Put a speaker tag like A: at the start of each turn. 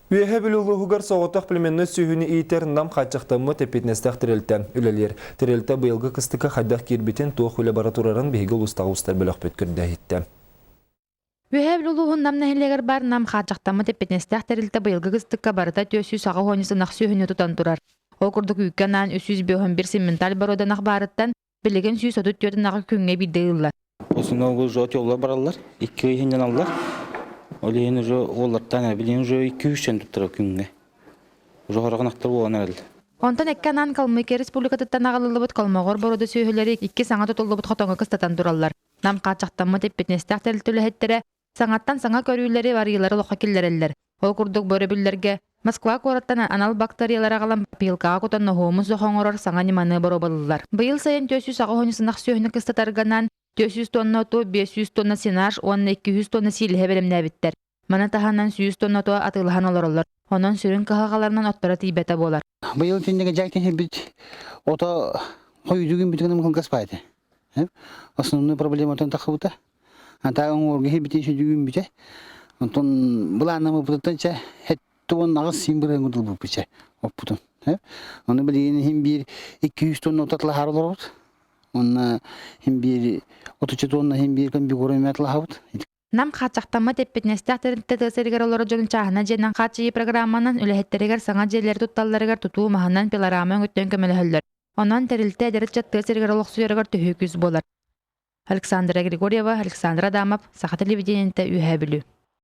A: Үөһээ Бүлүү улууһугар соҕотох племенной сүөһүнү иитэр Нам хааччахтаммыт эппиэтинэстээх тэрилтэ үлэлиир. Тэрилтэ быйылгы кыстыкка хайдах киирбитин, туох үлэ бара турарын биһиги улуустааҕы устар бөлөхпүт көрдөһүттэ.
B: Үөһээ Бүлүү улууһун Нам нэһилиэгэр баар Нам хааччахтаммыт эппиэтинэстээх тэрилтэ быйылгы кыстыкка барыта 400 аҕыс ынах сүөһүнү тутан турар. Ол курдук үүккэ анаан 351 симменталь боруода ынах баарыттан билигин 134 ынаҕы күҥҥэ биирдэ ыыллар.
C: Основной уже отеллар бараллар, икки ый иһинэн Ол иһин уже уоллартан билигин уже 200 туттара күҥҥэ. Уже хороҕон ахтар буолан эрэл.
B: Онтон эккэ анаан Калмыкия Республикатыттан аҕалыллыбыт Колмогор боруода сүөһүлэри икки саҥа тутуллубут хотоҥҥо кыстатан тураллар. Нам хааччахтаммыт эппиэтинэстээх тэрилтэ үлэһиттэрэ саҥаттан саҥа көрүүлэри, арыылары олоххо киллэрэллэр. Ол курдук бу өрөбүллэргэ Москва куораттан анал бактериялары аҕалан пилкаҕа кутан ноһуому суох оҥорор саҥа ньыманы боруобалыыллар. Быйыл сайын 408 ынах сүөһүнү кыстатарганан 400 тонна оту, 500 тонна сенаж уонна 200 тонна сиилэһэ бэлэмнээбиттэр. Маны таһынан 100 тонна оту атыылаһан олороллор. Онон сүрүн кыһалҕаларынан отторо тиийбэтэ буолар.
D: Быйыл итиннигэ дьаактин хирбит ото хойутугун бүтүгүн кылгаспаайты. Основной проблематан тахыбыта. Ата оҥорго хирбитин сүдүгүн бүтэ. Онтон былааннамыппытыттан чэ хеттуон аҕыс син бырыан кутулбуппут чэ оппутун. Ону билигин иһин биир 200 тонна отатлаһар олоробут. Онна иһин биир 30 тонна иһин биир комбикорм атлаһабыт.
B: Нам хааччахтаммат эппиэтинэстээх тэрилтэ тыа сиригэр олорор дьону чааһына дьиэнэн хааччыйыы программанан үлэһиттэригэр саҥа дьиэлэри тутталларыгар тутуу маһынан пилорама өҥөттөн көмөлөһөллөр. Онон тэрилтэ эдэр ыччат тыа сиригэр олохсуйарыгар төһүү күүс буолар. Александра Григорьева, Александр Адамов, Саха телевидениетэ Үөһээ Бүлүү.